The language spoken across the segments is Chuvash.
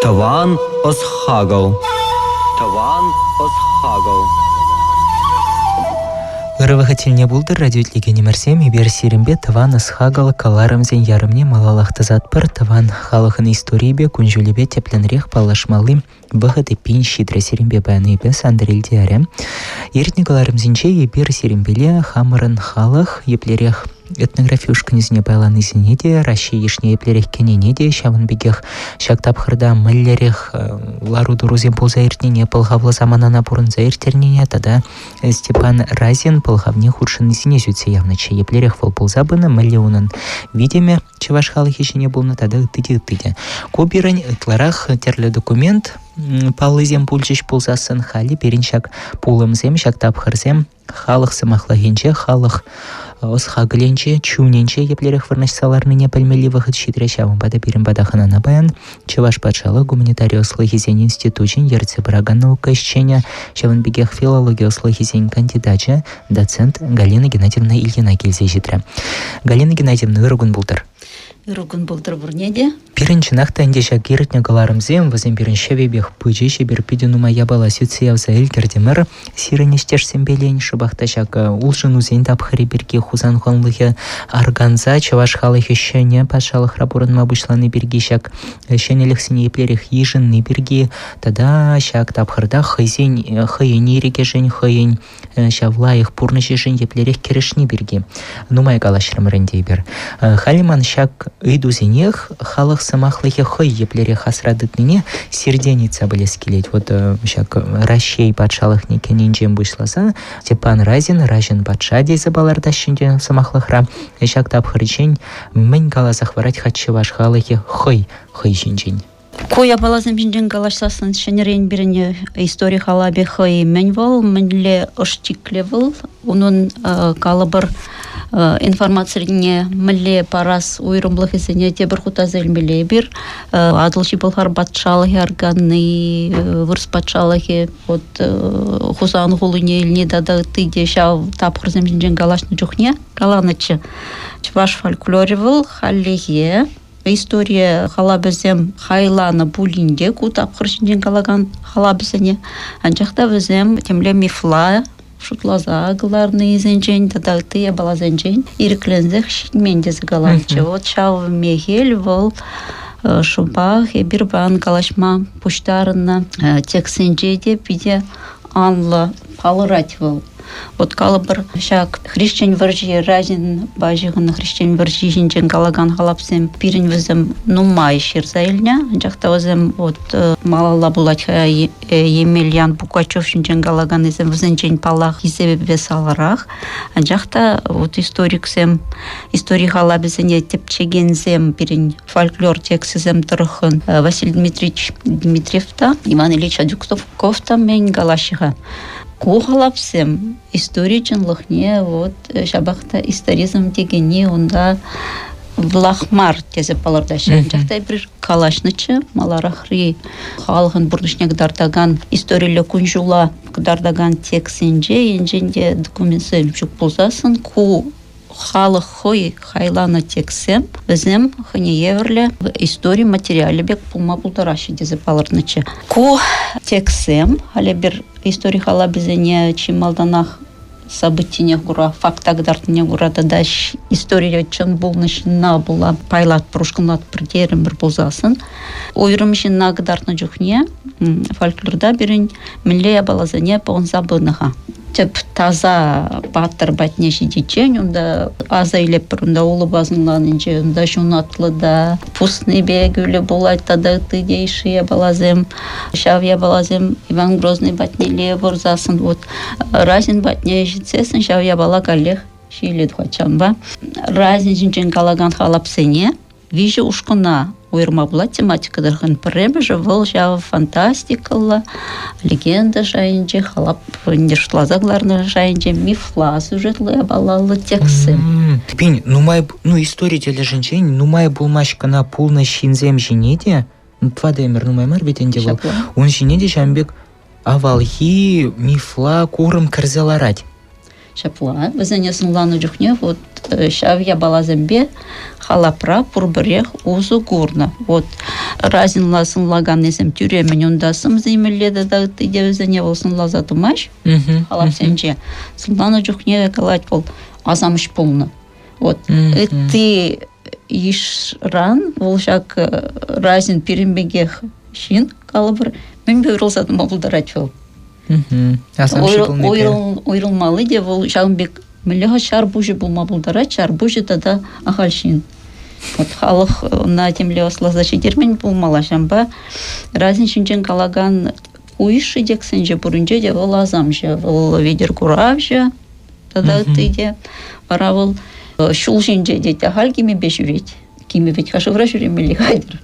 Тӑван ӑс-хакӑл. Тӑван ӑс-хакӑл. Ырӑ вӑхӑт тӗлне пултӑр, радиоитлекенӗмӗрсем, эпир сирӗнпе тӑван ӑс-хакӑл кӑларӑмсен ярӑмне малаллах тӑсатпӑр. Тӑван халӑхӑн историйӗпе, кун-ҫулӗпе тӗплӗнрех паллашмалли вӑхӑт эппин ҫитрӗ сирӗнпе паян эпӗ, Сантӑр Илтиярӗ. Иртнӗ кӑларӑмсенче эпир сирӗнпеле хамӑрӑн халӑх еплерех этнографи ушкӑнӗсене пайланисене те, Раҫҫей йышне еплерех кӗнине те, ҫавӑн пекех ҫак тапхӑрта мӗнлерех лару-тӑрусем пулса иртнине, пӑлхавлӑ саманана пурӑнса ирттернине тата Степан Разин пӑлхавне хутшӑннисене сӳтсе явнӑччӗ. Еплерех вӑл пулса пынӑ, мӗнле унӑн витӗмӗ чӑваш халӑхӗ ҫине пулнӑ тата ытти те, ытти те. Ку пирӗн ытларах тӗрлӗ документ паллисем пулчӗҫ пулсассӑн халӗ пирӗн ҫак пулӑмсем, ҫак тапхӑрсем халӑх сӑмахлӑхӗнче, халӑх ӑс-хакӑлӗнче, чунӗнче еплерех вырнаҫса ларнине пӗлмелли вӑхӑт ҫитрӗ. Ҫавӑнпа та пирӗн пата хӑнана паян Чӑваш патшалӑх гуманитари ӑслӑхӗсен институчӗн ертсе пыракан наука ӗҫченӗ, ҫавӑн пекех филологи ӑслӑхӗсен кандидачӗ, доцент Галина Геннадьевна Ильина килсе ҫитрӗ. Галина Геннадьевна, ырӑ кун пултӑр. Ырӑ кун пултӑр пурне те. Пирӗн чӑнах та ӗнтӗ ҫак иртнӗ кӑларӑмсем, вӗсем пирӗн ҫӑвӗпех пычӗҫ, эпир питӗ нумай япала сӳтсе явса ӗлкӗртӗмӗр. Сирӗн ӗҫтешсемпелен шӑпах та ҫак улшӑнусен тапхӑрӗ пирки Хусан ханлӑхӗ арканса чӑваш халӑхӗ ҫӗнӗ патшалӑхра пурӑнма пуҫлани пирки ҫак ҫӗнӗлӗхсене еплерех йышӑнни пирки тата ҫак тапхӑрта хӑйсен хӑйӗн ирӗкӗшӗн, хӑйӗн ҫав лайӑх пурнӑҫӗшӗн еплерех кӗрешни пирки нумай калаҫрӑмӑр ӗнтӗ эпир. Халӗ ман ҫак ыйтусенех халӑх сӑмахлӑхӗ хӑй еплерех асра тытнине сиртен ыйтса пӗлес килет. Вот ҫак Раҫҫей патшалӑхне кӗнинчен пуҫласа Степан Разин, Раҫӑн патша тесе палӑртаҫҫӗ ӗнтӗ сӑмахлӑхра. Ҫак тапхӑрччен мӗн каласа хӑварать-ха чӑваш халӑхӗ хӑй хӑй ҫинчен? Ку япаласем ҫинчен калаҫсассӑн ҫӗнӗрен пирӗн истори халапӗ хӑй мӗн вӑл, мӗнле ӑш-чиклӗ вӑл, унӑн калӑпӑр информацине мӗнле парас уйрӑмлӑхӗсене тепӗр хут аса илмелле эпир. Атӑлҫи Пӑлхар патшалӑхӗ арканни, Вырӑс патшалӑхӗ вот Хусан хулине илни тата ытти те ҫав тапхӑрсем ҫинчен калаҫнӑ чухне каланӑччӗ. Чӑваш фольклорӗ вӑл хальлӗхе Историе халапӗсем хайланӑ пулин те ку тапхӑр ҫинчен калакан халапӗсене, анчах та вӗсем темле мифла шутласа кӑларнисенчен тата ытти япаласенчен ирӗкленсех ҫитмен тесе каланӑччӗ. Вот ҫав мехел вӑл шӑпах эпир паян калаҫма пуҫтарӑннӑ текстсенче те питӗ анлӑ палӑрать вӑл. Вот калӑпӑр, ҫак хресчен вӑрҫи, Разинпа ҫыхӑннӑ хресчен вӑрҫи ҫинчен калакан халапсем пирӗн вӗсем нумай ҫырса илнӗ, анчах та вӗсем вот малалла пулать-ха Емельян Пугачев ҫинчен калаканнисем вӗсенчен паллах хисепӗпе саларах. Анчах та вот историксем, истори халапӗсене тӗпчекенсем пирӗн фольклор тексчӗсем тӑрӑххӑн Василий Дмитриевич Дмитриев та, Иван Ильич Адюков та мӗн калаҫҫӗ-ха. Ку халапсем истори чӑнлӑхне вот ҫапах та историзм текенни унта вӑлах мар тесе палӑртаҫҫӗ. Анчах та эпир калаҫнӑччӗ маларахри халӑхӑн пурнӑҫне кӑтартакан историлле кун-ҫула кӑтартакан текстсенче енчен те документсем ҫук пулсассӑн ку халӑх хӑй хайланӑ текстсем вӗсем хӑйне евӗрлӗ истори материалӗ пек пулма пултараҫҫӗ тесе палӑртнӑччӗ. Ку текстсем халӗ эпир истори халапӗсене чи малтанах событине кура, факта кӑтартнине кура тата историре чӑн пулнӑ ҫынна пула пайлатпӑр, ушкӑнлатпӑр терӗмӗр пулсассӑн уйрӑм ҫынна кӑтартнӑ чухне фольклорта пирӗн мӗнле япаласене пӑхӑнса пынӑ-ха? Тӗп таса паттӑр патне ҫитиччен унта аса илетпӗр, унта улӑп асӑнланинче, унта ҫунатлӑ та пуснипе кӳлӗ пулать тата ытти те йышши япаласем. Ҫав япаласем Иван Грозный патнелле вырсассӑн вот Разин патне ҫитсессӗн ҫав япала каллех ҫиеле тухать ҫавӑнпа. Разин ҫинчен калакан халапсене виҫӗ ушкӑна уйӑрма пулать тематика тӑрӑхӑн. Пӗрремӗшӗ вӑл ҫав фантастикӑллӑ легенда шайӗнче, халап шутласа кӑларнӑ шайӗнче мифла сюжетлӑ япалаллӑ текстсем. Пин нумай, ну, истори тӗлӗшӗнчен нумай пулмасть кӑна пулнӑ ҫынсем ҫине те, ну, тӑватӑ ӗмӗр нумай мар вӗт ӗнтӗ вӑл, ун ҫине те ҫавӑн пек авалхи мифла курӑм кӗрсе ларать. Ҫапла. Вӗсене сӑнланӑ чухне вот ҫав япаласемпе халапра пурпӗрех усӑ курнӑ. Вот Разинла сӑнлаканнисем тӳремӗн унта сӑмси-мӗнле тата ытти те вӗсене вӑл сӑнласа тӑмасть халапсенче. Сӑнланӑ чухне калать вӑл асамҫ пулнӑ. Вот ытти йышран вӑл ҫак Разин пирӗн пекех ҫын, калӑпӑр, мӗнпе уйрӑлса тӑма пултарать вӑл? Уйрӑлмалли те вӑл ҫавӑн пек мӗнле-ха ҫар пуҫӗ пулма пултарать, ҫар пуҫӗ тата ахаль ҫын. Вот халӑх ӑна темле ӑсласа ҫитермен пулмалла, ҫавӑнпа Разин ҫинчен калакан уйши текстсенче пуринче те вӑл асамҫӑ, вӑл витӗр куравҫӑ тата ытти те. Вара вӑл ҫул ҫинче тет, ахаль кимӗпе ҫӳрет. Кимӗ вӗт-ха шывра ҫӳремелли хатӗр.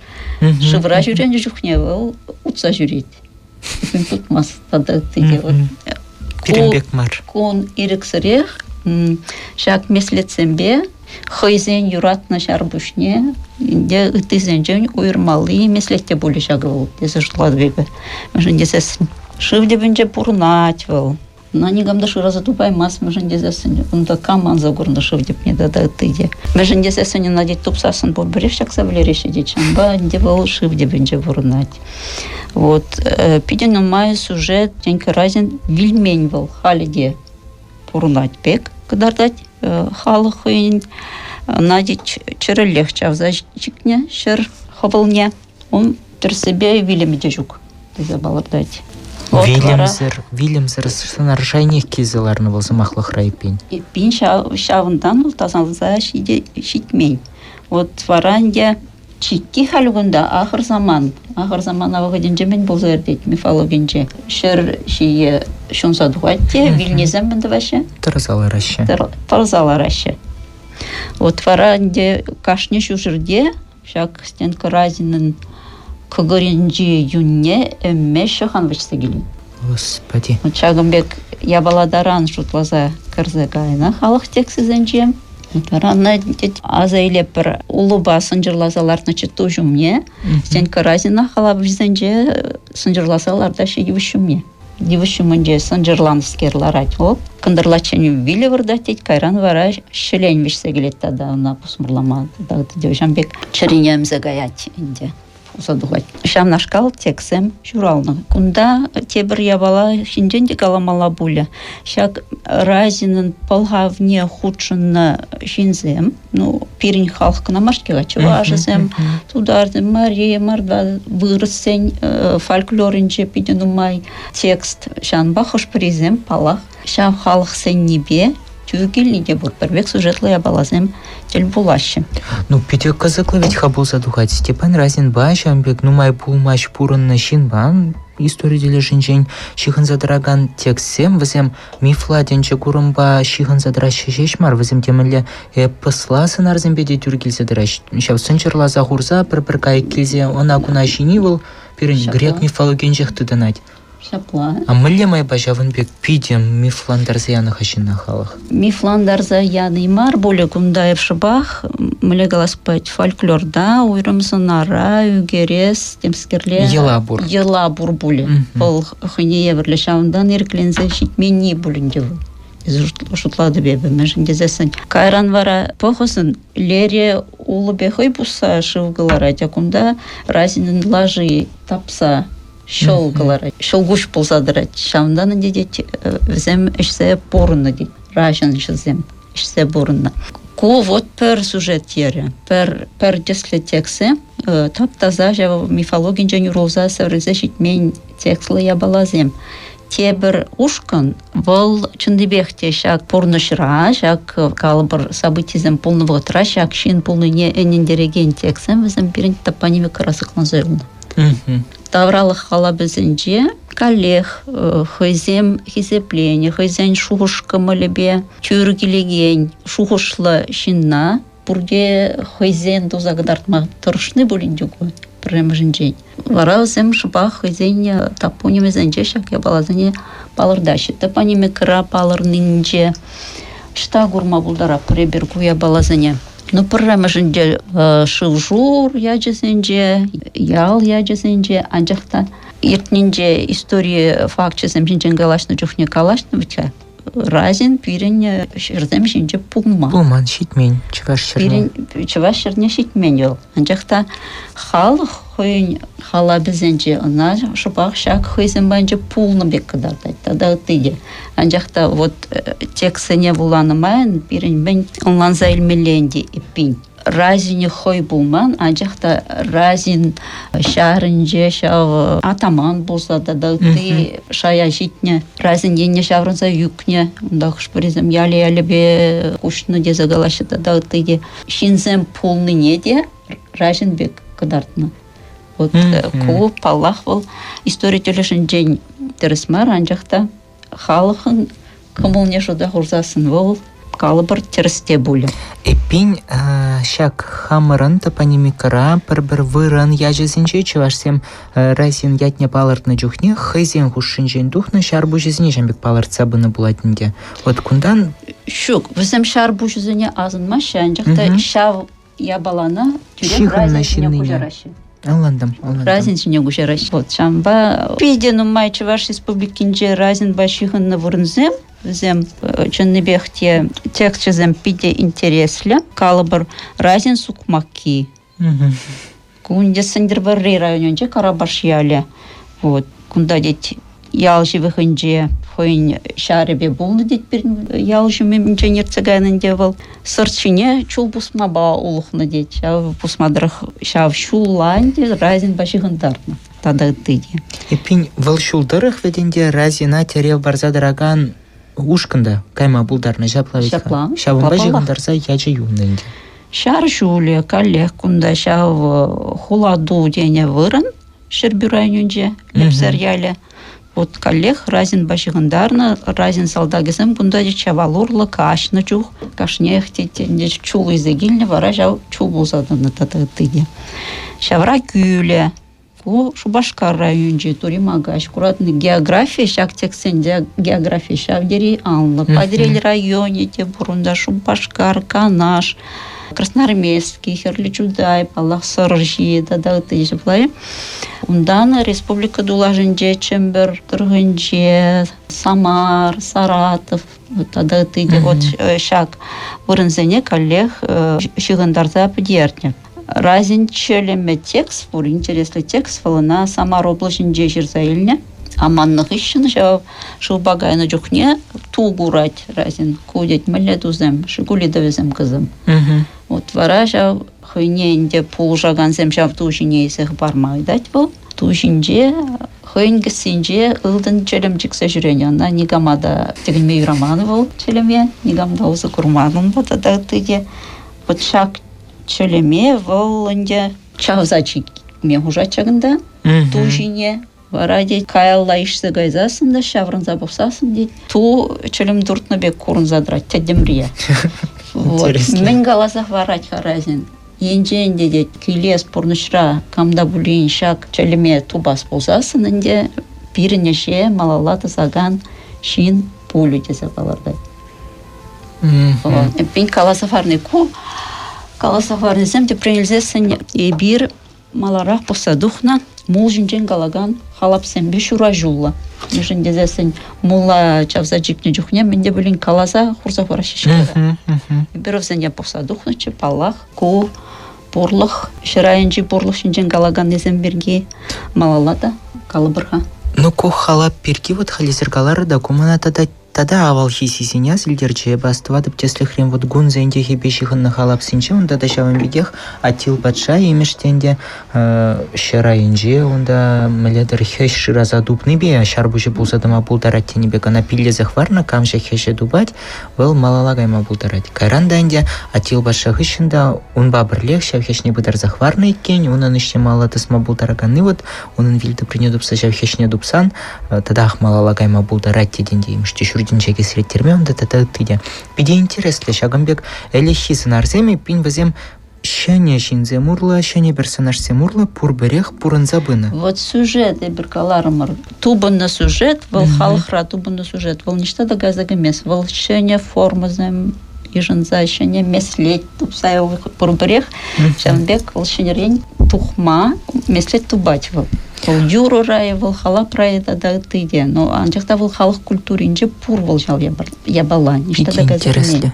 Шывра ҫӳренӗ чухне вӑл утса ҫӳрет. Тытмасть тата ытти те. Пирӗн пек мар. Кун ирӗксӗрех ҫак меслетсемпе хӑйсен юратнӑ ҫар пуҫне те ыттисенчен уйӑрмалли меслет те пулӗ ҫакӑ вӑл тесе шутлатӑп эпӗ. Мӗншӗн тесессӗн шыв тӗпӗнче пурӑнать вӑл. Ӑна никам та шыраса тупаймасть, мӗншӗн тесессӗн унта кам анса курнӑ шыв тӗпне тата ытти те. Мӗншӗн тесессӗн ӑна тет тупсассӑн пурпӗрех ҫакса вӗлереҫҫӗ тет. Ҫавӑнпа ӗнтӗ вӑл шыв тӗпӗнче пурӑнать. Вот питӗ нумай сюжет Тенька Разин вилмен вӑл халӗ те пурӑнать пек кӑтартать халӑх хӑйӗн. Ӑна тет чӗрӗллех чавса чикнӗ ҫӗр хӑвӑлне. Ун тӗрӗссипе вилӗмӗ те ҫук тесе палӑртать. Вилӗмсӗр, вилӗмсӗр сӑнар шайнех килсе ларнӑ вӑл сӑмахлӑхра эппин. Эппин ҫавӑнтан вӑл тасалса ҫитмен. Вот вара ӗнтӗ чикки халь кунта ахӑр саман. Ахӑр самана вӑхӑтӗнче мӗн пулса иртет мифологинче? Ҫӗр ҫийӗ ҫунса тухать те вилнисем мӗн тӑваҫҫӗ? Тӑрса лараҫҫӗ. Тӑрса лараҫҫӗ. Вот вара ӗнтӗ кашни ҫурҫӗрте Ҫак Стенка Разинӑн кӑкӑрӗнчи юнне ӗмме ҫӑхан вӗҫсе килет. Господи. Вот ҫакӑн пек япала таран шутласа кӗрсе кайнӑ халӑх тексчӗсенче. Вара тет, аса илетпӗр, улӑпа сӑнчӑрласа лартнӑччӗ ту ҫумне. Стенка Разина халапӗсенче сӑнчӑрласа лартаҫҫӗ йывӑҫ ҫумне. Йывӑҫ ҫумӗнче сӑнчӑрланӑскер ларать вӑл. Кӑнтӑрлаччен вилӗ выртать тет, кайран вара ҫӗлен вӗҫсе килет тата ӑна пусмӑрлама. Тата ҫавӑн пек чӗрине ӗмсе каять ӗнтӗ пулса тухать. Ҫавнашкал текстсем ҫуралнӑ. Кунта тепӗр япала ҫинчен те каламалла пулӗ. Ҫак Разинӑн пӑлхавне хутшӑннӑ ҫынсем, ну, пирӗн халӑх кӑна мар-ҫке-ха, чӑвашӗсем, тутарсем, мари, мордва, вырӑссен фольклорӗнче питӗ нумай текст. Ҫавӑнпа хӑш-пӗрисем, паллах, ҫав халӑхсеннипе тӳр килни те пур. Пӗр пек сюжетлӑ япаласем тӗл пулаҫҫӗ. Ну, питӗ кӑсӑклӑ вӗт-ха пулса тухать. Степан Разинпа ҫавӑн пек нумай пулмасть пурӑннӑ ҫынпа истори тӗлӗшӗнчен ҫыхӑнса тӑракан текстсем вӗсем мифла тӗнче курӑмпа ҫыхӑнса тӑраҫҫӗ ҫеҫ мар, вӗсем темӗнле эпосла сӑнарсемпе те тӳр килсе тӑраҫҫӗ. Ҫав сӑнчӑрласа хурса пӗр-пӗр кайӑк килсе ӑна-куна ҫини вӑл пирӗн грек мифологийӗнчех тытӑнать. Ҫапла. А мӗнле майпа ҫавӑн пек питӗ мифлантарса янӑ-ха ҫынна халӑх? Мифлантарса яни мар пулӗ кунта эп шӑпах, мӗнле калас пулать, фольклорта, уйрӑм сӑнара ӳкерес темскерле йӑла пур. Йӑла пур пулӗ. Вӑл хӑйне евӗрлӗ ҫавӑнтан ирӗкленсе ҫитменни пуль ӗнтӗ вӑл. Шутлатӑп эпӗ, мӗншӗн тесессӗн. Кайран вара пӑхӑсӑн лере улӑпӗ хӑй пусса шыв кӑларать, а кунта Разинӑн лаши тапса ҫӑл кӑларать, ҫӑлкуҫ пулса тӑрать. Ҫавӑнтан ӗнтӗ тет вӗсем ӗҫсе пурӑннӑ тет, раҫӑнҫӑсем ӗҫсе пурӑннӑ. Ку вот пӗр сюжет йӗрӗ, пӗр, пӗр тӗслӗ текстсем тап-таса ҫав мифологинчен урӑлса сӗвӗрӗлсе ҫитмен текстлӑ япаласем. Тепӗр ушкӑн вӑл чӑннипех те ҫак пурнӑҫра, ҫак калӑпӑр событисем пулнӑ вӑхӑтра ҫак ҫын пулнине ӗнентерекен текстсем вӗсем пирӗн топонимикӑра сыхланса юлнӑ. Тавралӑх халапӗсенче каллех хӑйсем хисепленӗ, хӑйсен шухӑш-кӑмӑлӗпе тӳр килекен шухӑшлӑ ҫынна пурте хӑйсен туса кӑтартма тӑрӑшни пулин те ку пӗрремӗшӗнчен. Вара вӗсем шӑпах хӑйсен топонимӗсенче ҫак япаласене палӑртаҫҫӗ. Топонимикӑра палӑрнинче ӑҫта курма пултаратпӑр эпир ку япаласене? Ну, пӗрремӗшӗнче шыв-шур ячӗсенче, ял ячӗсенче, анчах та иртнинче истори факчӗсем ҫинчен калаҫнӑ чухне калаҫнӑ вӗт-ха. Разин пирӗн ҫӗрсем ҫинче пулман. Пулман, ҫитмен чӑваш ҫӗрне. Пирӗн чӑваш ҫӗрне ҫитмен вӑл. Анчах та халӑх хӑйӗн халапӗсенче ӑна шӑпах ҫак хӑйсем патӗнче пулнӑ пек кӑтартать тата ытти те. Анчах та вот текстсене вуланӑ майӑн пирӗн мӗн ӑнланса илмелле ӗнтӗ эппин. Разинӗ хӑй пулман, анчах та Разин ҫарӗнче ҫав атаман пулса тата ытти шая ҫитнӗ. Разин енне ҫаврӑнса ӳкнӗ. Унта хӑш-пӗрисем ялӗ-ялӗпе куҫнӑ тесе калаҫҫӗ тата ытти те. Ҫынсем пулнине те Разин пек кӑтартнӑ. Вот ку, паллах, вӑл истори тӗлӗшӗнчен тӗрӗс мар, анчах та халӑхӑн кӑмӑлне шута хурсассӑн вӑл калӑпӑр тӗрӗс те пулӗ. Эппин, ҫак хамӑрӑн топонимикӑра пӗр-пӗр вырӑн ячӗсенче чӑвашсем Разин ятне палӑртнӑ чухне хӑйсен хушшинчен тухнӑ ҫар пуҫӗсене ҫам пек палӑртса пынӑ пулать ӗнтӗ. Вот кунтан Ҫук, вӗсем ҫар пуҫӗсене асӑнмаҫҫӗ, анчах та ҫав япалана тӳрех Ҫыхӑннӑ Разин ҫине ҫыннине. куҫараҫҫӗ. Ӑнлантӑм, ӑнлантӑм. Разин ҫине куҫараҫҫӗ. Вот ҫавӑнпа питӗ нумай Чӑваш Республикинче Разинпа ҫыхӑннӑ вырӑнсем, вӗсем чӑннипех те тексчӗсем питӗ интереслӗ. Калӑпӑр, Разин сукмакки. Кунта Сӗнтӗрвӑрри районӗнче Карапаш ялӗ. Вот. Кунта тет ял ҫывӑхӗнче хӑйӗн ҫарӗпе пулнӑ тет пирӗн ял ҫумӗнчен ертсе кайнӑ ӗнтӗ вӑл. Сӑрт ҫине чул пусмапа улӑхнӑ тет. Ҫав пусма тӑрӑх ҫав ҫула ӗнтӗ Разинпа ҫыхӑнтарнӑ тата ытти те. Эппин, вӑл ҫул тӑрӑх вӗт ӗнтӗ Разина тӗрев парса тӑракан ушкӑн та кайма пултарнӑ ҫапла вӗт-ха. Ҫапла. Ҫавӑнпа ҫыхӑнтарса ячӗ юлнӑ ӗнтӗ. Ҫар ҫулӗ каллех кунта ҫав Хулату тенӗ вырӑн Ҫӗрпӳ районӗнче, Лӗпсер ялӗ. Вот каллех Разинпа ҫыхӑнтарнӑ. Разин салтакӗсем кунта Чавал урлӑ каҫнӑ чух кашниех тет чул илсе килнӗ, вара ҫав чул пулса тӑнӑ тата ытти те. Ҫавра кӳлӗ. Ку Шупашкар районӗнчи Тури Макаҫ. Куратӑн, географи ҫак текстсен географи ҫав тери анлӑ. Патӑрьел районӗ те пур унта, Шупашкар, Канаш, Красноармейски, Хӗрлӗ Чутай, паллах, Сӑрҫи тата ытти ҫапла. Унтан республика тулашӗнче Чӗмпӗр тӑрӑхӗнче, Самар, Саратов тата ытти те вот ҫак вырӑнсене каллех ҫыхӑнтарса пӗтернӗ. Разин чӗлӗмӗ текст пур, интереслӗ текст вӑл ӑна Самар облаҫӗнче ҫырса илнӗ. Аманнӑ хыҫҫӑн ҫав шывпа кайнӑ чухне ту курать Разин. Ку тет, мӗнле тусем, Жигули тӑвӗсем кӑсӑм. Вот вара ҫав хӑйне ӗнтӗ пулӑшакансем ҫав ту ҫине илсе хӑпарма ыйтать вӑл. Ту ҫинче хӑйӗн кӗсйинче ылтӑн чӗлӗм чиксе ҫӳренӗ. Ӑна никама та тӗкӗнме юраман вӑл чӗлӗме, никам та усӑ курман унпа тата ытти те. Вот ҫак чӗлӗме вӑл ӗнтӗ чавса чикме хушать ҫакӑнта ту ҫине. Вара тет каялла ишсе кайсассӑн та ҫаврӑнса пӑхсассӑн тет ту чӗлӗм туртнӑ пек курӑнса тӑрать тӗттӗмре. Вот. Мӗн каласа хӑварать-ха Разин? Енчен те тет килес пурнӑҫра кам та пулин ҫак чӗлӗме тупас пулсассӑн ӗнтӗ пирӗн ӗҫе малалла тӑсакан ҫын пулӗ тесе палӑртать. Эппин каласа хӑварни ку. Каласа хӑварнисем тӗпрен илсессӗн эпир маларах пӑхса тухнӑ мул ҫинчен калакан халапсемпе ҫураҫуллӑ. Мӗншӗн тесессӗн мула чавса чикнӗ чухне мӗн те пулин каласа хурса хураҫҫӗ-ҫке. Эпир вӗсене пӑхса тухнӑччӗ, паллах, ку пурлӑх, ҫӗр айӗнчи пурлӑх ҫинчен калаканнисем пирки малалла та калӑпӑр-ха. Ну, ку халап пирки вот халь эсир каларӑр та, ку мана тата Тата авалхи сисене асилтерчӗ эпӗ астӑватӑп тӗслӗхрен вот гунсен йӑхӗпе ҫыхӑннӑ халапсенче унта та ҫавӑн пекех Аттил патша имӗш те ӗнтӗ ҫӗр айӗнче унта мӗнле-тӗр хӗҫ шыраса тупнипе ҫар пуҫӗ пулса тӑма пултарать тенӗ пек ӑна пиллесе хӑварнӑ, кам ҫак хӗҫе тупать, вӑл малалла кайма пултарать. Кайран та ӗнтӗ Аттил патша хыҫҫӑн та унпа пӗрлех ҫав хӗҫне пытарса хӑварнӑ иккен, унӑн ӗҫне малалла тӑсма пултараканни вот унӑн вилтӑприне тупса ҫав хӗҫне тупсан татах малалла кайма пултарать тет ӗнтӗ имӗш те ҫуртӗнче кӗсреттерме унта тата ытти те. Питӗ интереслӗ ҫакӑн пек ӗлӗкхи сӑнарсем эппин вӗсем ҫӗнӗ ҫынсем урлӑ, ҫӗнӗ персонажсем урлӑ пурпӗрех пурӑнса пынӑ. Вот сюжет эпир каларӑмӑр. Тупӑннӑ сюжет, вӑл халӑхра тупӑннӑ сюжет, вӑл ниҫта та кайса кӗмест. Вӑл ҫӗнӗ формӑсем йышӑнса ҫӗнӗ меслет тупса пурпӗрех ҫавӑн пек вӑл ҫӗнӗрен тухма меслет тупать вӑл. Вӑл юрӑ райӗ, вӑл халап райӗ тата ытти те. Но анчах та вӑл халӑх культуринче пур вӑл ҫав япала. Ниҫта та кайса Интереслӗ.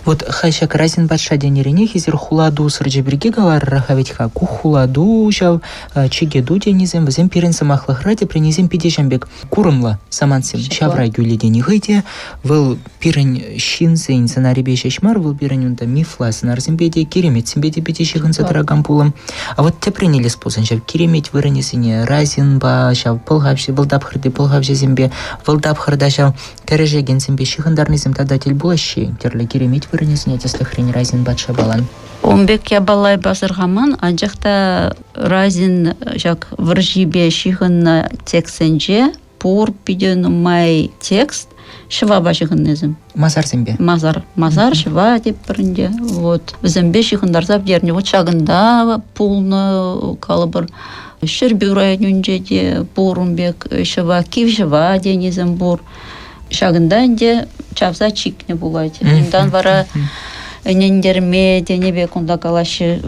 Вот хай ҫак Разин патша тенӗренех эсир Хуладу сӑрчӗ пирки каларӑр-ха вӗт-ха. Ку Хуладу ҫав Чикету тенисем, вӗсем пирӗн сӑмахлӑхра тепринисем питӗ ҫам пек курӑмлӑ самантсем. Ҫавра кӳлӗ тени хӑй те вӑл пирӗн ҫынсен сӑнарӗпе ҫеҫ мар, вӑл пирӗн унта мифла сӑнарсемпе те, киреметсемпе те питӗ ҫыхӑнса тӑракан пулӑм. А вот тӗпрен илес пулсан ҫав киремет вырӑнӗсене Разинпа, ҫав пӑлхавҫӑ, вӑл тапхӑрти пӑлхавҫӑсемпе, вӑл тапхӑрта ҫав кӗрешекенсемпе ҫыхӑнтарнисем тата тӗл пулаҫҫӗ-и? Тӗрлӗ киремет вырӑнӗсене тӗслӗхрен Разин патшапалан. Ун пек япала эп асӑрхаман, анчах та Разин ҫак вӑрҫипе ҫыхӑннӑ текстсенче пур питӗ нумай текст ҫӑвапа ҫыхӑннисем. Масарсемпе. Масар. Масар, ҫӑва тетпӗр ӗнтӗ. Вот. Вӗсемпе ҫыхӑнтарса пӗтернӗ. Вот ҫакӑнта пулнӑ, калӑпӑр, Ҫӗрпӳ районӗнче те пур ун пек ҫӑва, кив ҫӑва тенисем пур. Ҫакӑнта ӗнтӗ чавса чикнӗ пулать. Унтан вара ӗнентерме тенӗ пек унта калаҫҫӗ.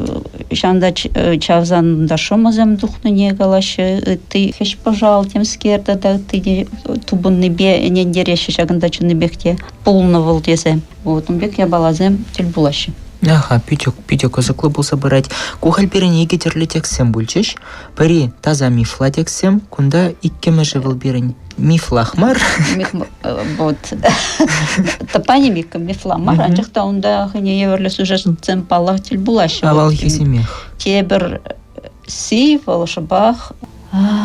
Ҫавӑнта чавсан унта шӑмӑсем тухнине калаҫҫӗ. Ытти хӗҫ-пӑшал темскер тата ытти те тупӑннипе ӗнентереҫҫӗ ҫакӑнта чӑннипех те пулнӑ вӑл тесе. Вот ун пек япаласем тӗл пулаҫҫӗ. Аха, питӗ, питӗ кӑсӑклӑ пулса пырать. Ку халь пирӗн икӗ тӗрлӗ текстсем пулчӗҫ. Пӗри таса мифла текстсем, кунта иккӗмӗшӗ вӑл пирӗн мифлах мар. Вот. Топонимика мифла мар, анчах та унта хӑйне евӗрлӗ сюжетсем паллах тӗл пулаҫҫӗ. Авалхисемех. Тепӗр си вӑл шӑпах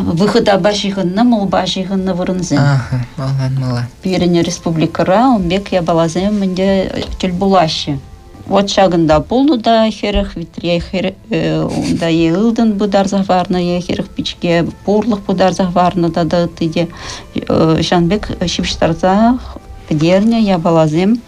выходапа ҫыхӑннӑ, мулпа ҫыхӑннӑ вырӑнсем. Аха, ӑнланмалла. Пирӗн республикӑра ун пек япаласем ӗнтӗ тӗл пулаҫҫӗ. Вот ҫакӑнта пулнӑ та 40 витре унта е ылтӑн пытарса хӑварнӑ, е 40 пичке пурлӑх пытарса хӑварнӑ тата ытти те. Ҫавӑн пек ҫыпӑҫтарса пӗтернӗ япаласем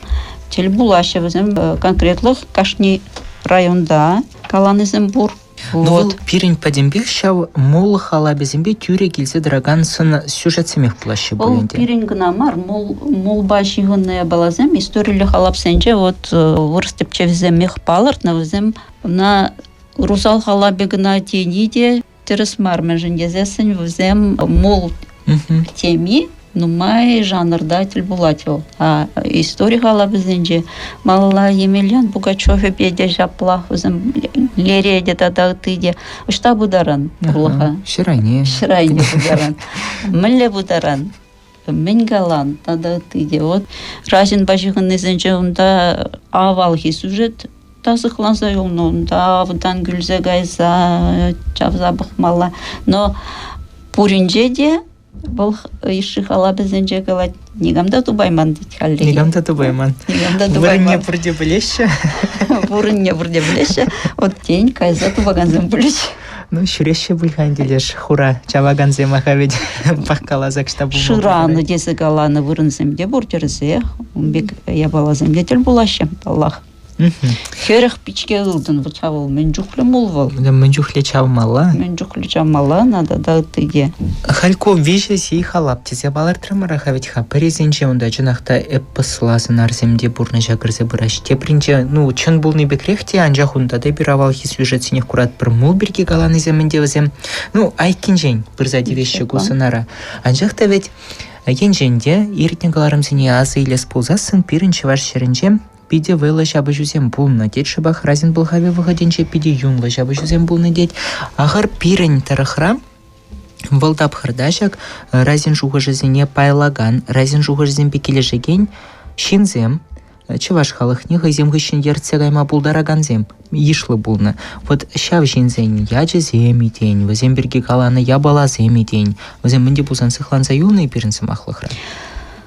тӗл пулаҫҫӗ. Вӗсем конкретлӑх кашни районта каланисем пур. Ну, вӑл пирӗн пӗтӗмпех ҫав мул халапӗсемпе тӳрӗ килсе тӑракан сӑн сюжетсемех пулаҫҫӗ пуль ӗнтӗ. Пирӗн кӑна мар, мул, мулпа ҫыхӑннӑ япаласем историллӗ халапсенче вот вырӑс тӗпчевҫисемех палӑртнӑ, вӗсем ӑна русал халапӗ кӑна тени те тӗрӗс мар, мӗншӗн тесессӗн вӗсем мул теми нумай жанрта тӗл пулать вӑл. А истори халапӗсенче малалла Емельян Пугачевӗпе те ҫаплах вӗсем лере те тата ытти те. Ӑҫта пытаран пурлӑха? Ҫӗр айне. Ҫӗр айне пытаран. Мӗнле пытаран? Мӗн калан тата ытти те. Вот Разинпа ҫыхӑннисенче унта авалхи сюжет та сыхланса юлнӑ унта автан кӳлсе кайса чавса пӑхмалла. Но пуринче те вӑл йышши халапӗсенче калать, никам та тупайман тет хальлӗхе. Никам та тупайман. Никам та тупайман. Вырӑнне пурте пӗлеҫҫӗ. Вырӑнне пурте пӗлеҫҫӗ. Вот тен, кайса тупакансем пулӗҫ. Ну, ҫӳреҫҫӗ пуль-ха ӗнтӗ леш хура чавакансем аха ведь пахкаласа кӑшта пулма Шыранӑ тесе каланӑ вырӑнсем те пур тӗрӗсех. Ун пек япаласем те тӗл пулаҫҫӗ, паллах. 40 пичке ылтӑн вӑт ҫав вӑл мӗн чухлӗ мул вӑл? Мӗн чухлӗ чавмалла? Мӗн чухлӗ чавмалла ӑна тата ытти те. Халь ку виҫӗ сий халап тесе палӑртрӑмӑр-ха вӗт-ха. Пӗрисенче унта чӑнах та эпосла сӑнарсем те пурнӑҫа кӗрсе пыраҫҫӗ. Тепринче, ну, чӑн пулни пекрех те, анчах унта та эпир авалхи сюжетсенех куратпӑр. Мул пирки каланисем ӗнтӗ вӗсем, ну, айккинчен пырса тивеҫҫӗ ку сӑнара. Анчах та вӗт енчен те иртнӗ кӑларӑмсене аса илес пулсассӑн пирӗн чӑваш ҫӗрӗнче питӗ вӑйлӑ ҫапӑҫусем пулнӑ тет. Шӑпах Разин пӑлхавӗ вӑхӑтӗнче питӗ юнлӑ ҫапӑҫусем пулнӑ тет. Ахӑр пирӗн тӑрӑхра вӑл тапхӑрта ҫак Разин шухӑшӗсене пайлакан, Разин шухӑшӗсемпе килӗшекен ҫынсем чӑваш халӑхне хӑйсем хыҫҫӑн ертсе кайма пултаракансем йышлӑ пулнӑ. Вот ҫав ҫынсен ячӗсем-и тен, вӗсем пирки каланӑ япаласем-и тен, вӗсем мӗн те пулсан сыхланса юлнӑ-и пирӗн сӑмахлӑхра?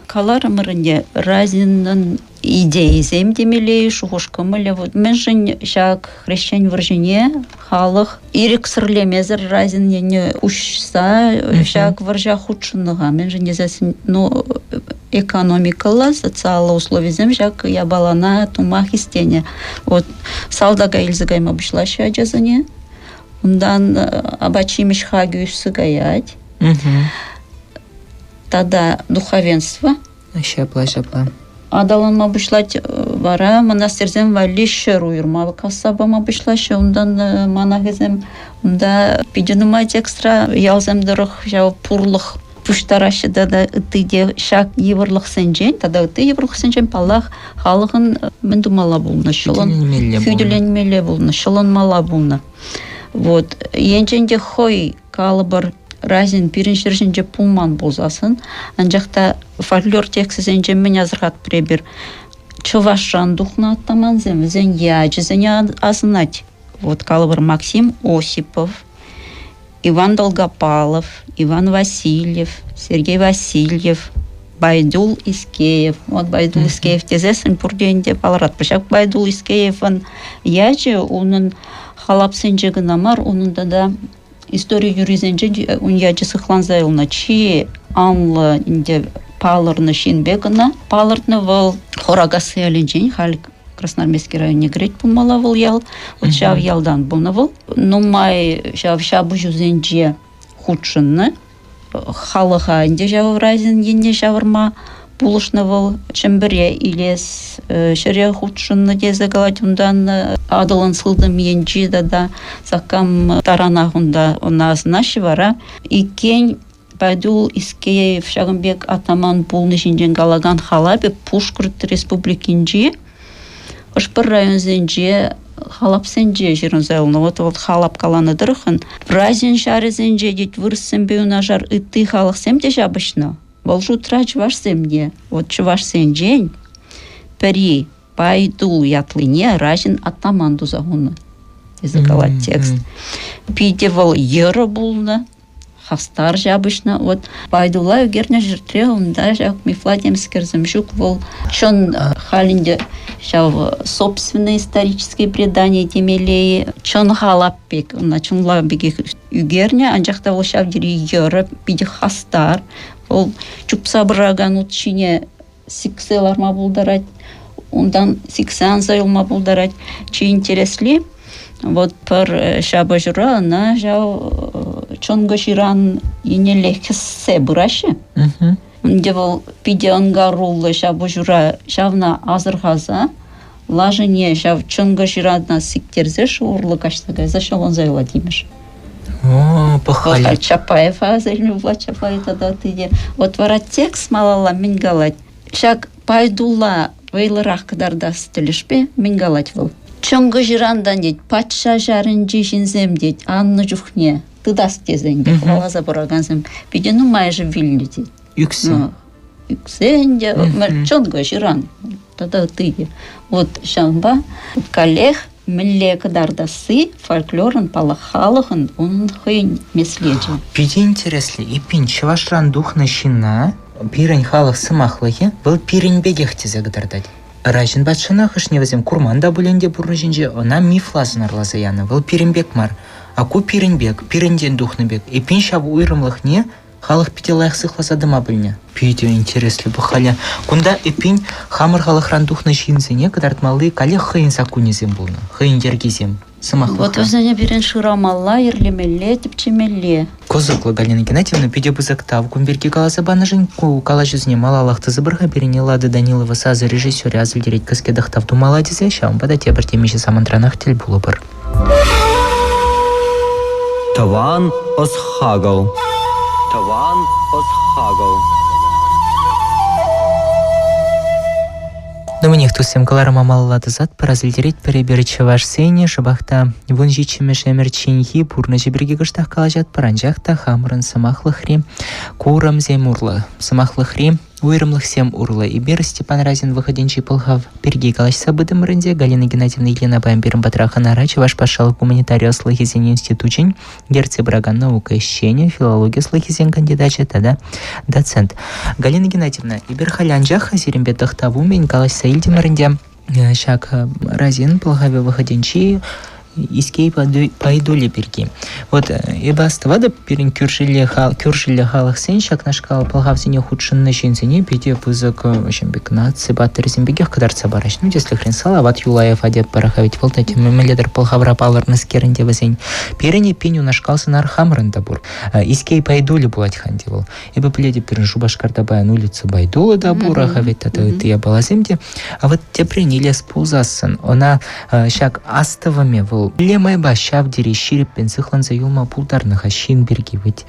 Каларӑмӑр ӗнтӗ, Разинӑн идейисем темелле, шухӑш-кӑмӑлӗ. Вот мӗншӗн ҫак хресчен вӑрҫине халӑх ирӗксӗрлемесӗр Разин енне уҫса ҫак вӑрҫа хутшӑннӑ-ха? Мӗншӗн тесессӗн, ну, экономикӑлла, социаллӑ условисем ҫак япалана тума хистенӗ. Вот салтака илсе кайма пуҫлаҫҫӗ ачасене. Унтан апат-ҫимӗҫ хакӗ ӳссе каять. Тата духовенство. Ҫапла, ҫапла. аталанма пуҫлать. Вара мӑнастирсем валли ҫӗр уйӑрма касса пама пуҫлаҫҫӗ. Унтан манахӗсем унта питӗ нумай текстра ялсем тӑрӑх ҫав пурлӑх пуҫтараҫҫӗ тата ытти те ҫак йывӑрлӑхсенчен тата ытти йывӑрлӑхсенчен, паллах, халӑхӑн мӗн тумалла пулнӑ? Хӳтӗленмелле пулнӑ, ҫӑлӑнмалла пулнӑ. Вот. Енчен те хӑй, калӑпӑр, Разин пирӗн ҫӗр ҫинче пулман пулсассӑн, анчах та фольклор тексчӗсенче мӗн асӑрхатпӑр эпир? Чӑвашран тухнӑ атамансем вӗсен ячӗсене асӑнать. Вот, калӑпӑр, Максим Осипов, Иван Долгопалов, Иван Васильев, Сергей Васильев, Байдул Искеев. Вот Байдул Искеев тесессӗн пурте ӗнтӗ палӑратпӑр. Ҫак Байдул Искеевӑн ячӗ унӑн халапсенче кӑна мар, унӑн тата истори юррисенче ун ячӗ сыхланса юлнӑ. Чи анлӑ ӗнтӗ палӑрнӑ ҫын пек ӑна палӑртнӑ вӑл Хоракасси ялӗнчен, халь Красноармейски районне кӗрет пулмалла вӑл ял. Вот ҫав ялтан пулнӑ вӑл. Нумай ҫав ҫапӑҫусенче хутшӑннӑ. Халӑха ӗнтӗ ҫав Разин енне ҫавӑрма пулӑшнӑ вӑл. Чӗмпӗре илес ҫӗре хутшӑннӑ тесе калать унтан. Атӑлӑн сылтӑм енчи тата саккам таранах унта ӑна асӑнаҫҫӗ вара. Иккен Байдул Искеев ҫакӑн пек атаман пулни ҫинчен калакан халапӗ Пушкӑрт Республикинчи хӑш-пӗр районсенче халапсенче ҫырӑнса юлнӑ. Вот вӑл халап каланӑ тӑрӑхӑн Разин ҫарӗсенче тет вырӑссемпе юнашар ытти халӑхсем те ҫапӑҫнӑ. Вӑл шутра чӑвашсем те. Вот чӑвашсенчен пӗри Пайтул ятлине Разин атаман туса хунӑ тесе калать текст. Питӗ вӑл йӑрӑ пулнӑ. Хастар ҫапӑҫнӑ. Вот Байдула ӳкернӗ ҫӗртре унта ҫак мифла темскерсем ҫук. Вӑл чӑн халь ӗнтӗ ҫав собственное историческое предание темелле чӑн халап пек, ӑна чӑнлав пекех ӳкернӗ, анчах та вӑл ҫав тери йӑрӑ, питӗ хастар. Вӑл чупса пыракан ут ҫине сиксе ларма пултарать, унтан сиксе анса юлма пултарать. Чи интересли, вот пӗр ҫапӑҫура ӑна ҫав чӑнкӑ ҫыран еннелле хӗссе пыраҫҫӗ. Ӗнтӗ вӑл питӗ ӑнкаруллӑ ҫапӑҫура ҫавна асӑрхаса лашине ҫав чӑнкӑ ҫырана сиктерсе шыв урлӑ каҫса кайса ҫӑлӑнса юлать имӗш. О, пӑх-халь. Чапаева аса илме пулать, Чапаев тата ытти те. Вот вара текст малалла мӗн калать? Ҫак Пайдулла вӑйлӑрах кӑтартас тӗлӗшпе мӗн калать вӑл? Чӑнкӑ ҫырантан тет, патша ҫарӗнчи ҫынсем тет, аннӑ чухне тытас тесен те хӑваласа пыракансем питӗ нумайӑшӗ вилнӗ тет. Ӳксе. Ӳксе ӗнтӗ, чӑнкӑ ҫыран тата ытти те. Вот ҫавӑнпа каллех мӗнле кӑтартасси фольклорӑн, паллах, халӑхӑн унӑн хӑйӗн меслечӗ. Питӗ интереслӗ. Эппин, чӑвашран тухнӑ ҫынна пирӗн халӑх сӑмахлӑхӗ вӑл пирӗн пекех тесе кӑтартать. Раҫын патшана хӑшне вӗсем курман та пулин те пурнӑҫӗнче ӑна мифла сӑнарласа янӑ. Вӑл пирӗн пек мар, а ку пирӗн пек, пирӗнтен тухнӑ пек. Эппин, ҫав уйрӑмлӑхне халӑх питӗ лайӑх сыхласа тӑма пӗлнӗ. Питӗ интереслӗ пӑх-халӗ. Кунта, эппин, хамӑр халӑхран тухнӑ ҫынсене кӑтартмалли каллех хӑйӗн саккунӗсем пулнӑ, хӑйӗн йӗркисем, сӑмахлӑхра. Вот вӗсене пирӗн шырамалла, йӗрлемелле, тӗпчемелле. Кӑсӑклӑ, Галина Геннадьевна, питӗ пысӑк тав кун пирки каласа панӑшӑн. Ку калаҫусене малаллах тӑсӑпӑр-ха пирӗн Эллада Данилова сасӑ режиссерӗ асилтерет кӗске тӑхтав тумалла тесе, ҫавӑнпа та тепӗр темиҫе самантранах тӗл пулӑпӑр. Тӑван ӑс-хакӑл. Тӑван ӑс-хакӑл. Нумайнех туссем кӑларӑма малалла тӑсатпӑр, асилтеретпӗр эпир чӑвашсене шӑпах та 17-мӗш ӗмӗрчченхи пурнӑҫӗ пирки кӑштах калаҫатпӑр, анчах та хамӑрӑн сӑмахлӑхри курӑмсем урлӑ, сӑмахлӑхри Уйрӑмлӑхсем урлӑ эпир Степан Разин вӑхӑтӗнчи пӑлхав пирки калаҫса пытӑмӑр ӗнтӗ. Галина Геннадьевна Ильина паян пирӗн патра хӑнара Чӑваш патшалӑх гуманитари ӑслӑхӗсен институчӗн ертсе пыракан наука ӗҫченӗ, филологи ӑслӑхӗсен кандидачӗ тата доцент. Галина Геннадьевна, эпир халь анчах сирӗнпе тӑхтав умӗн калаҫса илтӗмӗр ӗнтӗ. Ҫак Разин пӑлхавӗ вӑхӑтӗнчи Искей Пайдулӗ пирки. Вот эпӗ астӑватӑп, пирӗн кӳршӗллӗ кӳршӗллӗ халӑхсен ҫакнашкал пӑлхавсене хутшӑннӑ ҫынсене питӗ пысӑк ҫын пек наци паттӑрӗсем пекех кӑтартса параҫҫӗ. Ну, тӗслӗхрен, Салават Юлаева тетпӗр-ха, ведь вӑл та мӗнле-тӗр пӑлхавра палӑрнӑскер ӗнтӗ вӗсен. Пирӗн эппин унашкал сӑнар хамӑрӑн та пур. Искей Пайдулӗ пулать-ха ӗнтӗ вӑл. Эпӗ пӗлетӗп, пирӗн Шупашкарта паян улица Байдула та пур-ха ведь тата ытти япаласем те. А вот теприн илес пулсассӑн, ӑна ҫак астӑвӑмӗ вӑл мӗнле майпа ҫав тери ҫирӗппӗн сыхланса юлма пултарнӑ-ха ҫын пирки вӗт.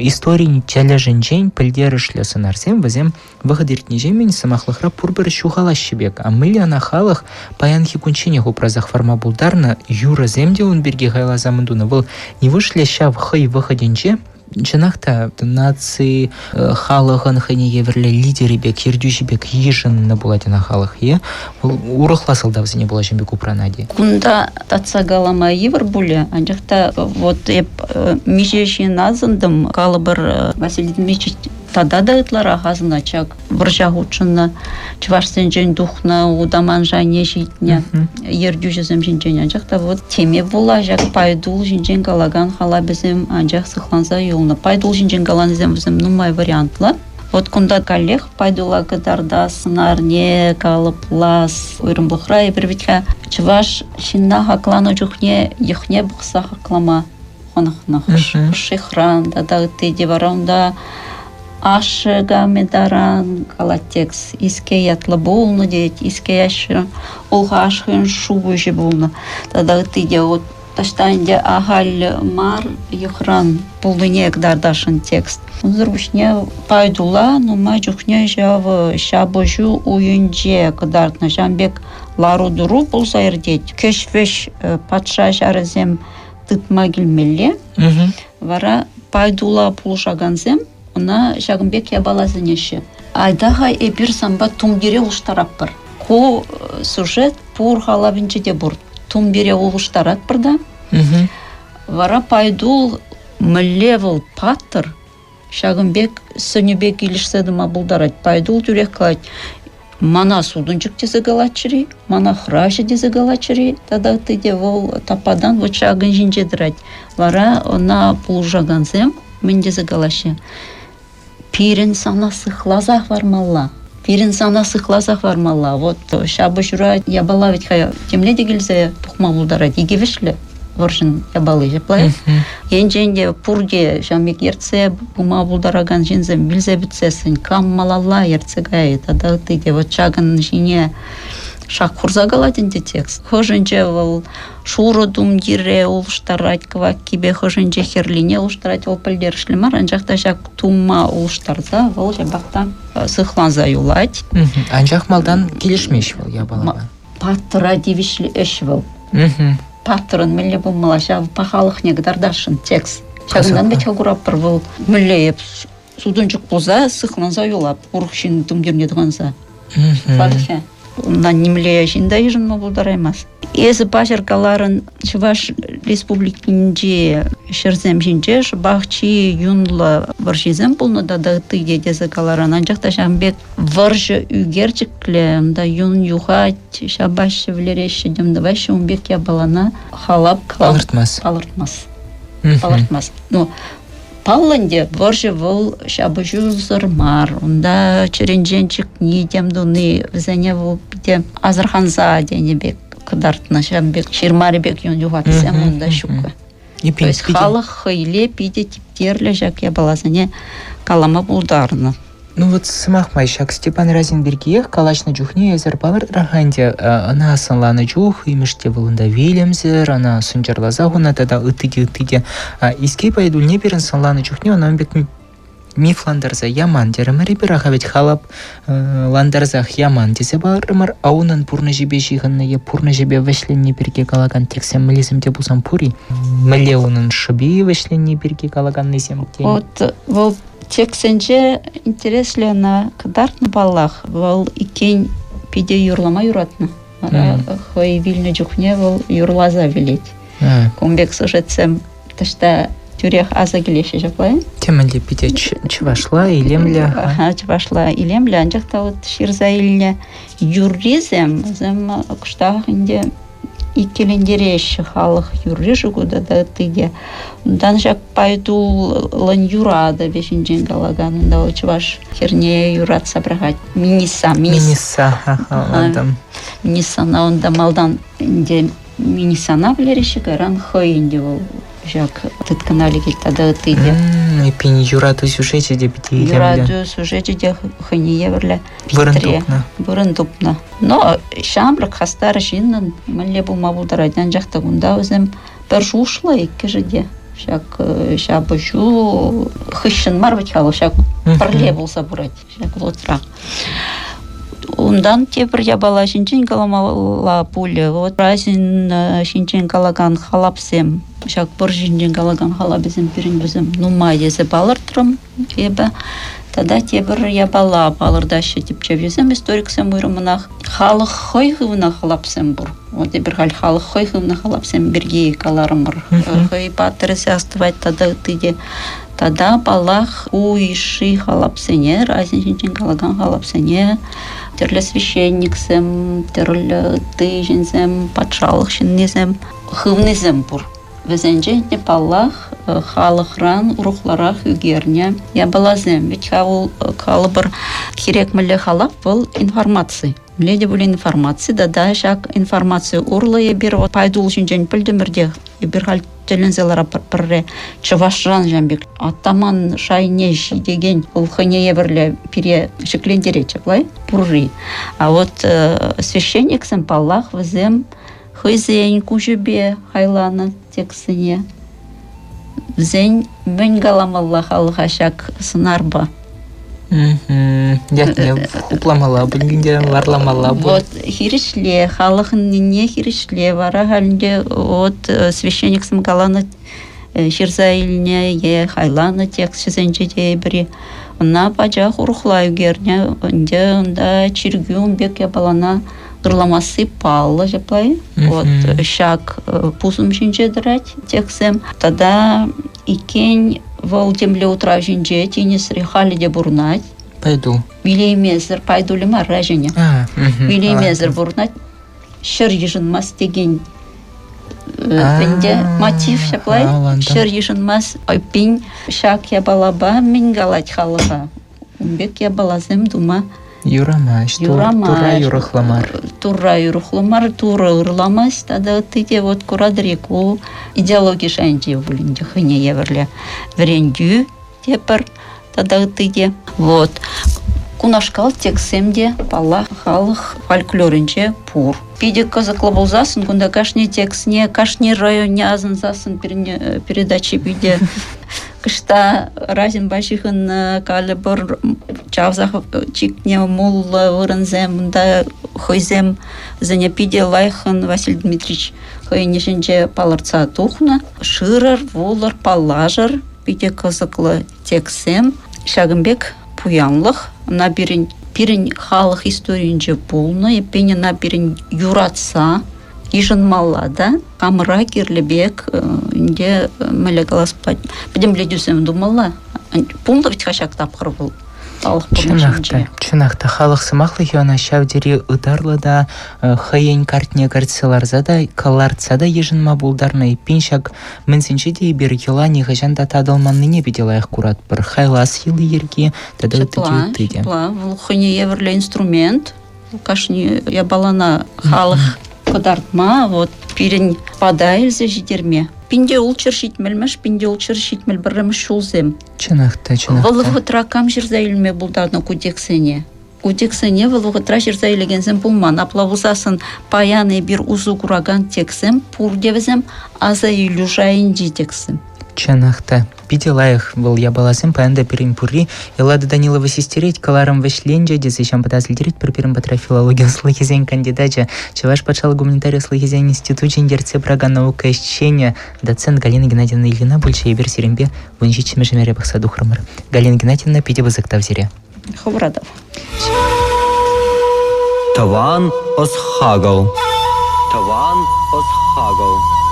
Историн тӗлӗшӗнчен пӗлтерӗшлӗ сӑнарсем вӗсем вӑхӑт иртнӗҫемӗн сӑмахлӑхра пурпӗр ҫухалаҫҫӗ пек. А мӗнле ӑна халӑх паянхи кунчченех упраса хӑварма пултарнӑ, юрӑсем те ун пирки хайласа мӗн тунӑ. Вӑл нивушлӗ ҫав хӑй вӑхӑтӗнче Чӑнах та, наци халӑхӑн хӑйне евӗрлӗ лидерӗ пек, ертӳҫи пек йышӑннӑ пулать ӑна халӑх е вӑл урӑхла сӑлтавсене пула ҫын пек упранать-и? Кунта татса калама йывӑр пулӗ, анчах та вот эп миҫе ҫын асӑнтӑм, калӑпӑр, Василий Дмитриевич тата та ытларах асӑнать ҫак вӑрҫа хутшӑннӑ чӑвашсенчен тухнӑ утаман шайне ҫитнӗ ертӳҫӗсем ҫинчен. Анчах та вот теме пула ҫак Пайтул ҫинчен калакан халапӗсем анчах сыхланса юлнӑ. Пайтул ҫинчен каланисем вӗсем нумай вариантлӑ. Вот кунта каллех Пайтула кӑтартас, сӑнарне калӑплас уйрӑмлӑхра эпир вӗт-ха чӑваш ҫынна хакланӑ чухне йӑхне пӑхса хаклама хӑнӑхнӑ. Хӑш-хӑшран тата ытти те вара унта ашшӗ камӗ таран калать текст. Иске ятлӑ пулнӑ тет, Иске ашшӗ Улхаш хӑйӗн шупуҫӗ пулнӑ. Тата ытти те вот таҫта ӗнтӗ ахаль мар йӑхран пулнине кӑтартасшӑн текст. Унсӑр пуҫне Пайдула нумай чухне ҫав ҫапӑҫу уйӗнче кӑтартнӑ. Ҫавӑн пек лару-тӑру пулса иртет. Кӗҫ-вӗҫ патша ҫарӗсем тытма килмелле. Вара Пайдула пулӑшакансем ӑна ҫакӑн пек япала сӗнеҫҫӗ. Айта-ха эпир санпа тумтире улӑштаратпӑр. Ку сюжет пур халапӗнче те пур. Тумтире улӑштаратпӑр та. Вара Пайдул мӗнле вӑл паттӑр, ҫакӑн пек сӗнӳпе килӗшсе тӑма пултарать. Пайтул тӳрех калать, мана сутӑнчӑк тесе калатчӗр-и, мана хӑраҫӑ тесе калатчӗр-и тата ытти те вӑл таппатан вӑт ҫакӑн ҫинче тӑрать. Вара ӑна пулӑшакансем мӗн тесе калаҫҫӗ? Пирӗн сана сыхласа хӑвармалла. Пирӗн сана сыхласа хӑвармалла. Вот ҫапӑҫура япала вӗт-ха темле те килсе тухма пултарать. Икӗ вӗҫлӗ вӑрҫӑн япали ҫапла. Енчен те пурте ҫавӑн пек ертсе пыма пултаракан ҫынсем вилсе пӗтсессӗн кам малалла ертсе кайӗ тата ытти те вот ҫакӑн ҫине шак хурса калать ӗнтӗ текст. Хӑшӗнче вӑл шурӑ тумтире улӑштарать кӑваккипе, хӑшӗнче хӗрлине улӑштарать, вӑл пӗлтерӗшлӗ мар, анчах та ҫак тумма улӑштарса вӑл ҫапах та сыхланса юлать. Анчах малтан килӗшмест вӑл япалапа. Паттӑра тивӗҫлӗ ӗҫ вӑл. Паттӑрӑн мӗнле пулмалла ҫав пахалӑхне кӑтартасшӑн текст. Ҫакӑнтан вӗт-ха куратпӑр вӑл мӗнле эп сутӑнчӑк пулса сыхланса юлап урӑх ҫын тумтирне тӑхӑнса. Сыхлатӑ Унна нимле ҫын та йышӑнма пултараймасть. Эсӗ паҫӑр каларӑн Чӑваш Республикинчи ҫӗрсем ҫинче шӑпах чи юнлӑ вӑрҫисем пулнӑ тата ытти те тесе каларӑн. Анчах та ҫавӑн пек вӑрҫӑ ӳкерчӗклӗ, унта юн юхать, ҫапаҫҫӗ, вӗлереҫҫӗ, тем тӑваҫҫӗ, ун пек япалана халап палӑртмасть. Палӑртмасть. Палӑртмасть. Ну, паллӑ ӗнтӗ, вӑрҫӑ вӑл ҫапӑҫусӑр мар. Унта чӗринчен чикни, тем туни, вӗсене вӑл питӗ асӑрханса тенӗ пек кӑтартнӑ. Ҫавӑн пек ҫырмари пек юн юхатсем унта ҫуккӑ. То есть халӑх хӑйле питӗ типтерлӗ ҫак япаласене калама пултарнӑ. Ну вот сӑмах май ҫак Степан Разин пиркиех калаҫнӑ чухне эсӗр палӑртрӑр-ха ӗнтӗ, ӑна сӑнланӑ чух имӗш те вӑл унта вилӗмсӗр, ӑна сӑнчӑрласа хунӑ тата ытти те ытти те. Искей Пайдульне пирӗн сӑнланӑ чухне ӑна ун пек мифлантарса яман терӗмӗр эпир, аха вӗт халап лантарсах яман тесе палӑртрӑмӑр, а унӑн пурнӑҫӗпе ҫыхӑннӑ е пурнӑҫӗпе вӗҫленни пирки калакан текстсем мӗнлисем те пулсан пур-и? Мӗнле унӑн шӑпи вӗҫленни пирки калаканнисем тен? Вот вӑл Текстсенче интереслӗ ӑна кӑтартнӑ паллах. Вӑл иккен питӗ юрлама юратнӑ. Вара хӑй вилнӗ чухне вӑл юрласа вилет. Кун пек сюжетсем таҫта тӳрех аса килеҫҫӗ ҫапла-и? Темӗнле питӗ чӑвашла илемлӗ. Ага, чӑвашла илемлӗ, анчах та вот ҫырса илнӗ юррисем вӗсем кӑштах ӗнтӗ. иккӗлентереҫҫӗ халӑх юрри-ши ку тата ытти те. Унтан ҫак Пайтулӑн юратӑвӗ ҫинчен калакан унта вӑл чӑваш хӗрне юратса пӑрахать. Минисса. Минисса, ӑнлантӑм. Миниссана унта малтан ӗнтӗ Миниссана вӗлереҫҫӗ, кайран хӑй ӗнтӗ вӑл ҫак тыткӑна лекет тата ытти те. Эппин, юрату сюжечӗ те питӗ илемлӗ. Юрату сюжечӗ те хӑйне евӗрлӗ. Вырӑн тупнӑ. Вырӑн тупнӑ. Но ҫамрӑк, хастар ҫыннӑн мӗнле пулма пултарать, анчах та кунта вӗсем пӗр шухӑшлӑ иккӗшӗ те. Ҫак ҫапӑҫу хыҫҫӑн мар вӗт-ха вӑл, ҫак пӗрле пулса пырать ҫак вӑхӑтра. Унтан тепӗр япала ҫинчен каламалла пулӗ. Вот Разин ҫинчен калакан халапсем, ҫак вӑрҫӑ ҫинчен калакан халапӗсем пирӗн вӗсем нумай тесе палӑртрӑм эпӗ. Тата тепӗр япала палӑртаҫҫӗ тӗпчевҫӗсем, историксем уйрӑммӑнах. Халӑх хӑй хывнӑ халапсем пур. Вот эпир халь халӑх хӑй хывнӑ халапсем пирки каларӑмӑр. Хӑй паттӑрӗсе астӑвать тата ытти те. Тата, паллах, ку йышши халапсене, Разин ҫинчен калакан халапсене тӗрлӗ священниксем, тӗрлӗ ытти ҫынсем, патшалӑх ҫыннисем хывнисем пур. Вӗсенчен те, паллах, халӑхран урӑхларах ӳкернӗ япаласем. Вӗт-ха вӑл, калӑпӑр, кирек мӗнле халап вӑл информаци. Мӗнле те пулин информаци тата ҫак информаци урлӑ эпир Пайтул ҫинчен пӗлтӗмӗр те, эпир халь тӗлӗнсе ларатпӑр пӗрре чӑвашран ҫавӑн пек атаман шайне ҫитекен вӑл хӑйне евӗрлӗ пире ҫӗклентерет ҫапла пурри. А вот священниксем, паллах, вӗсем хӑйсен куҫӗпе хайланӑ текстсене. Вӗсен мӗн каламалла халӑха ҫак сӑнарпа? Ятне хупламалла пулин те, варламалла пуль. Вот хирӗҫле, халӑхӑннине хирӗҫле. Вара халь ӗнтӗ вот священниксем каланӑ ҫырса илнӗ е хайланӑ тексчӗсенче те эпир ӑна пачах урӑхла ӳкернӗ. Ӗнтӗ унта чиркӳ ун пек япалана ырламасси паллӑ ҫапла-и? Вот ҫак пусӑм ҫинче тӑрать текстсем. Тата иккен вӑл темле утрав ҫинче тинӗсре халӗ те пурӑнать. Пайтул. Вилеймесӗр, Пайтулӗ мар, Раҫӗнӗ. Вилеймесӗр пурӑнать. Ҫӗр йышӑнмасть текен ӗнтӗ мотив ҫапла. Ҫӗр йышӑнмасть. Пин ҫак япалапа мӗн калать халӑха? Ун пек япаласем тума Юрамасть. Юрамасть. Турра юрӑхлӑ мар. Турра юрӑхлӑ мар, Турӑ ырламасть тата ытти те вот куратӑр-и ку идеологи шайӗнче пулин те хӑйне евӗрлӗ вӗрентӳ те пӗр тата ытти те. Вот. Кунашкал текстсем те, паллах, халӑх фольклорӗнче пур. Питӗ кӑсӑклӑ пулсассӑн кунта кашни текстне, кашни районне асӑнсассӑн пирӗн передачи питӗ Кӑшта Разинпа ҫыхӑннӑ калӑпӑр чавса чикнӗ муллӑ вырӑнсем унта хӑйсем вӗсене питӗ лайӑххӑн Василий Дмитриевич хӑйӗн ӗҫӗнче палӑртса тухнӑ. Шырӑр, вулӑр, паллашӑр. Питӗ кӑсӑклӑ текстсем. Ҫакӑн пек пуянлӑх ӑна пирӗн пирӗн халӑх историйӗнче пулнӑ. Эппин ӑна пирӗн юратса йышӑнмалла та хамӑра кирлӗ пек ӗнтӗ мӗнле калас пулать пӗтӗмлетӳсем тумалла. Пулнӑ вӗт-ха ҫак тапхӑр вӑл халӑх пурнӑҫӗнче. Чӑнах та, халӑх сӑмахлӑхӗ ӑна ҫав тери ытарлӑ та хӑйӗн картне кӗртсе ларса та кӑлартса та йышӑнма пултарнӑ. Эппин ҫак мӗнсенче те эпир йӑла нихӑҫан та татӑлманнине питӗ лайӑх куратпӑр. Хайлас йӑли-йӗрки тата ытти те ытти те. Ҫапла, вӑл хӑйне евӗрлӗ инструмент. Кашни япалана халӑх кӑтартма, вот пирӗн пата илсе ҫитерме. Пинте ултҫӗр ҫитмӗлмӗш, пинте ултҫӗр ҫитмӗл пӗрремӗш ҫулсем. Чӑнах та, чӑнах Вӑл вӑхӑтра кам ҫырса илме пултарнӑ ку текстсене? Ку текстсене вӑл вӑхӑтра ҫырса илекенсем пулман. Апла пулсассӑн паян эпир усӑ куракан текстсем пурте вӗсем аса илӳ шайӗнчи текстсем. Чӑнах та, питӗ лайӑх вӑл япаласем паян та пирӗн пурри. Эллада Данилова систерет, кӑларӑм вӗҫленчӗ тесе ҫампата асилтерет пӗр пирӗн патра филологи ӑслӑхӗсен кандидачӗ, Чӑваш патшалӑх гуманитари ӑслӑхӗсен институчӗн ертсе пыракан наука ӗҫченӗ, доцент Галина Геннадьевна Ильина пулчӗ. Эпир сирӗнпе 17-мӗш ӗмӗре пӑхса тухрӑмӑр. Галина Геннадьевна, питӗ пысӑк тав сире. Хӑвӑра тав. Тӑван ӑс-хакӑл. Тӑван ӑс-хакӑл.